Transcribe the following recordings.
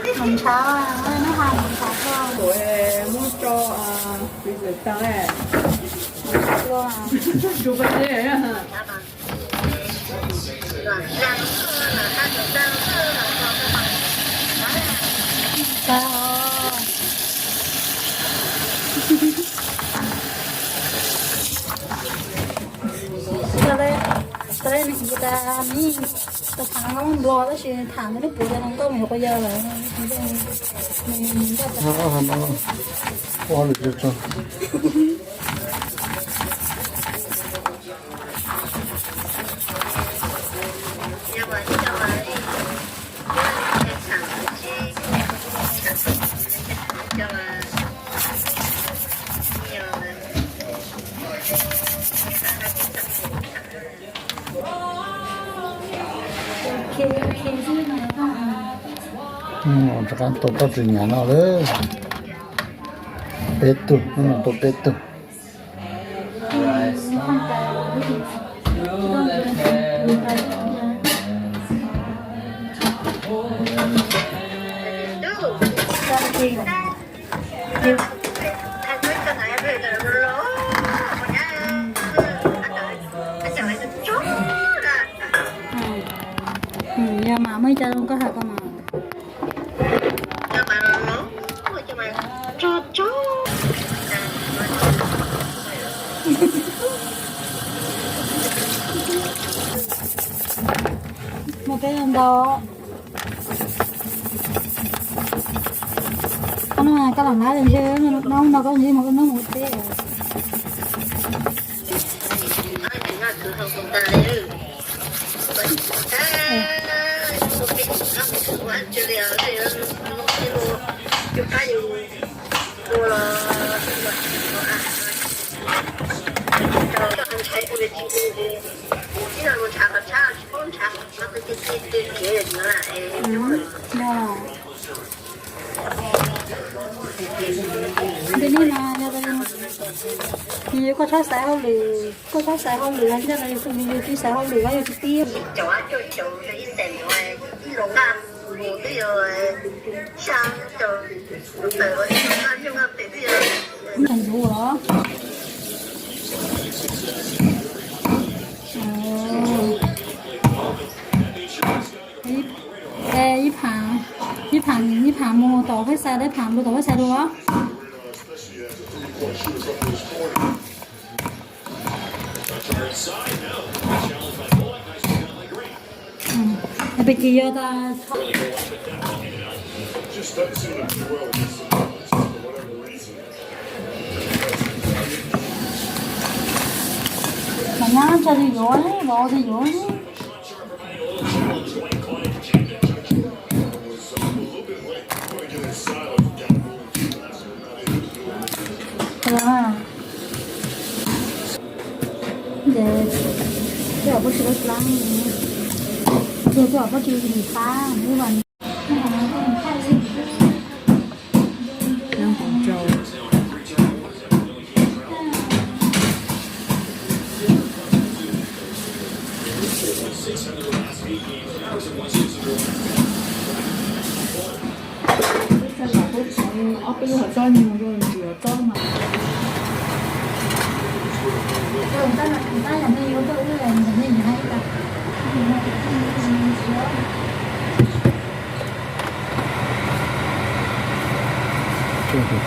Mus ntshav, neb hais mus ntshav tuaj. Kuv muab tso freezer tag. Mus ntshav tuaj. Tag. Tag lawm, tag lawm, nws hais tias nws tau tham nkaus nplog tab sis tham ntawm lub puav tias hluas nkauj mus yuav quas yawg lawm. Rov qab tau pob tw nyam no lawm. Peb tug, hnub no tau peb tug. Yog mas muaj ib co zoo koj hais koj mas. Muaj peb ntau. Koj no koj lam lab ntshe no no koj ntshe mus ua neeb ua teb. Nyob li no, yog koj txhob xaiv hauj lwm, koj txhob xaiv hauj lwm los ncaj los yus tsis xaiv hauj lwm los yus tsis pib. Ntxuv os. Ib phav, ib phav, ib phav mus tom peb xav, ib phav mus tom peb xav dua. Peb kis yog tas. Mas nyab tso li yuav, vauv li yuav. Ces tej zaum pob tsuas dab dlaab, ces tej zaum pob tsuas lim pab ub vas.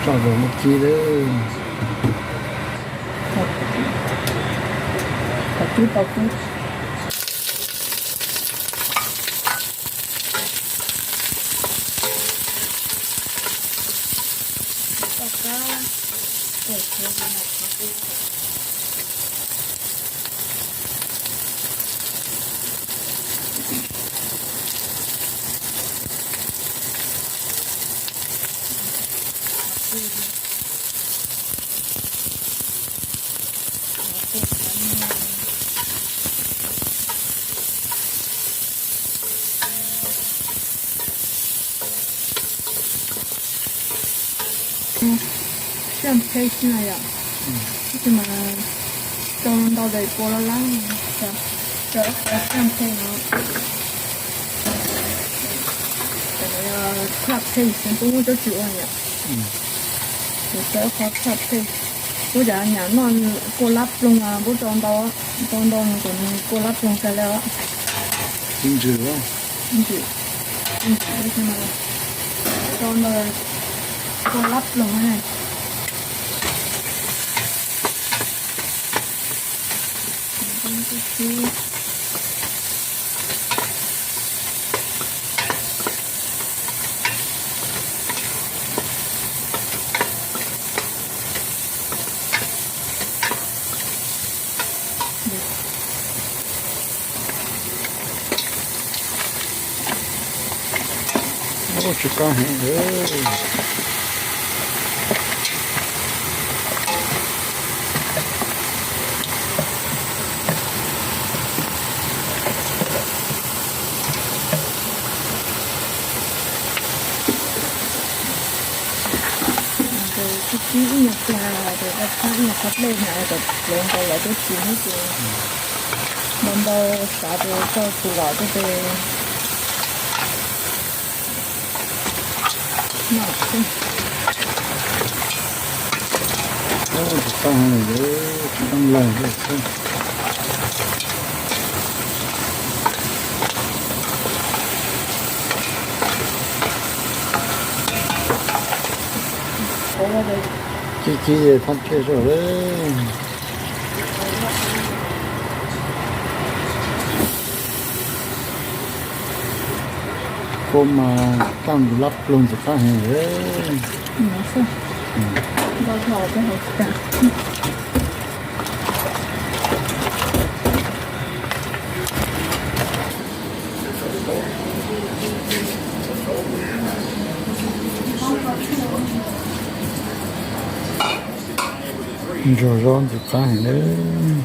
Tso zaum ua ke lawm. Siab ntshe tsis na yom. Tab sis mas Rau ntau tes kua lab lab, rau qhov txhaj phem no, txhaj phem xwb, kuv muab cov tsis ua yom. Rau qhov txhaj phem, kuv cov nyam noj kua lab ploog, kuv rau ntau, rau ntau nws kuj kua lab ploog tas li os. Ntsws, ntsws, rau ntau kua lab ploog ne. Tsis qab heev. Tus tsib ib nyuag pliag tus koj txhab ib nyuag qhov dlej na, kom hluav nkaus lawm twb tsis hnub ces ntau ntau xav tus koj tus los twb tes noj xwb. Tsis tau lawm, tsis tau lawm xwb. Cib cib thab thiaj zoj lawm. Kua mas kaj ntug lab ploog ntxim qab heev. Ntsuag zog ntxim qab heev lawm.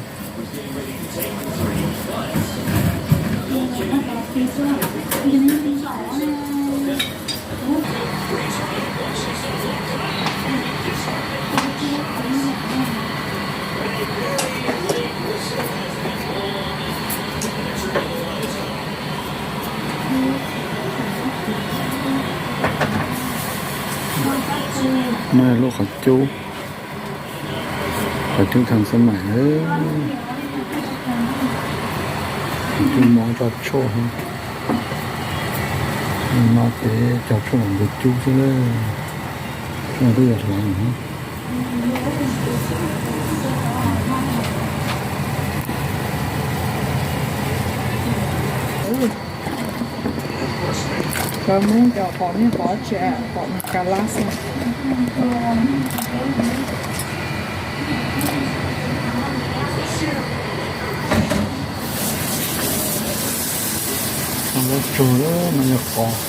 No lub qhov cub, qhov cub thas xab mais, qhov cub mov tso tshuaj, no ces cog tshuaj los ntawd cub xwb na. Tshuaj twb yog hlav. Cov Hmoob cov pom nej pom tsev pom ka lab xwb. Lub tsug no yog qos.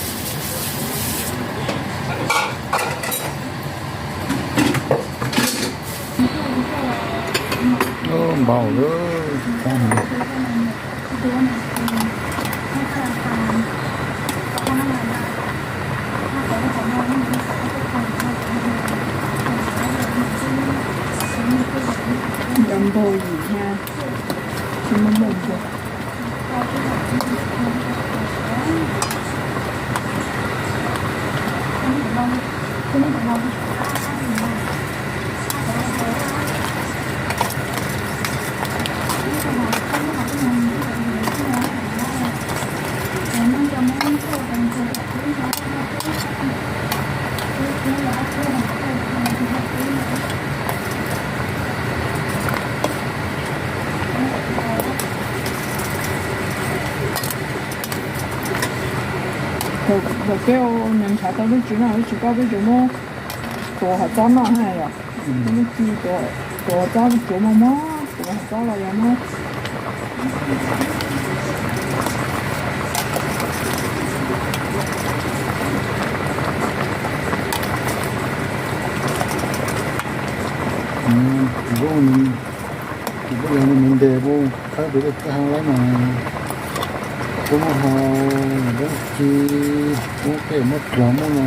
Npaum lawm. Nrog npog yim thiab, tsis muaj npog npog. Thaum peb ua nws ntshav tau lub tswv no, lub tswv koj peb tsuas muab tuav hom txob noj na yom. Lub ci tuav hom txob tsuav mos mos, tuav hom txob los yog muab kuv kuj yog nws ntes kuj khawb pem tej hau lawm mas kuj muab hau lub ci, muab pem muab dlov muab no.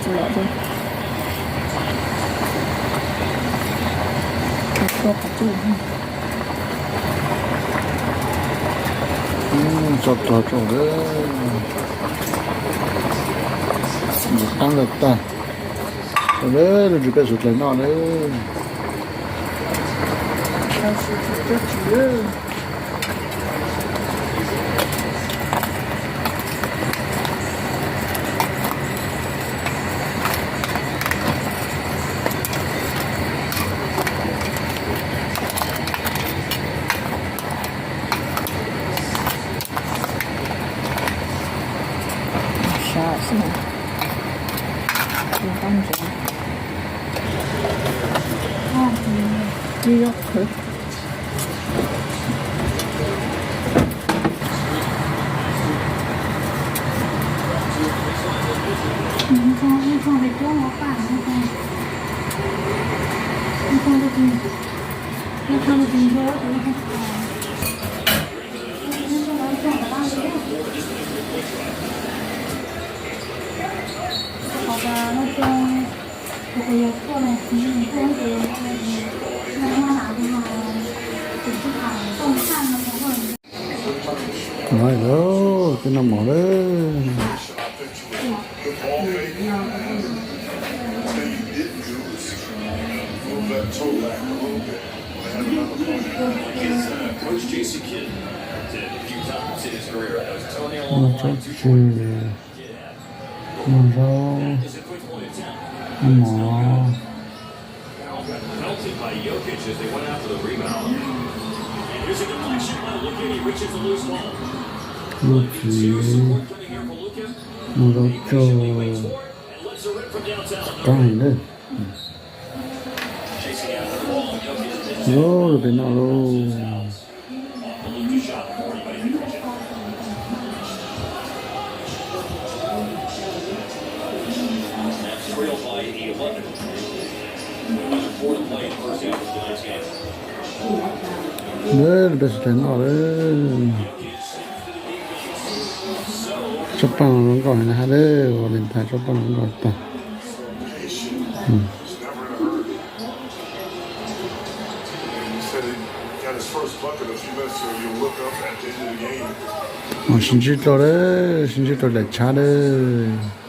txaus lawm. Tua qhov cub. Tso txog tso lawm. Mus qab lawm tag. Tau lawm, lub ntsis peb suav dlawg noj lawm. Sab xwb na. Tus qab ntsev. Ib zaub qhwv. Nice, twb noj mov lawm. Noj tsob tswg, noj zaub, noj mov. Lub txiv, noj zaub tswg, qab heev lawm. Lub, lub peb noj lauj. Lub peb suav dlawg noj lawm. Tsob paj no zoo nkauj heev na ha lawm, ua li ntag tsob paj no zoo nkauj tag. Sib ntsib dlua lawm, sib ntsib dlua daim tshav lawm.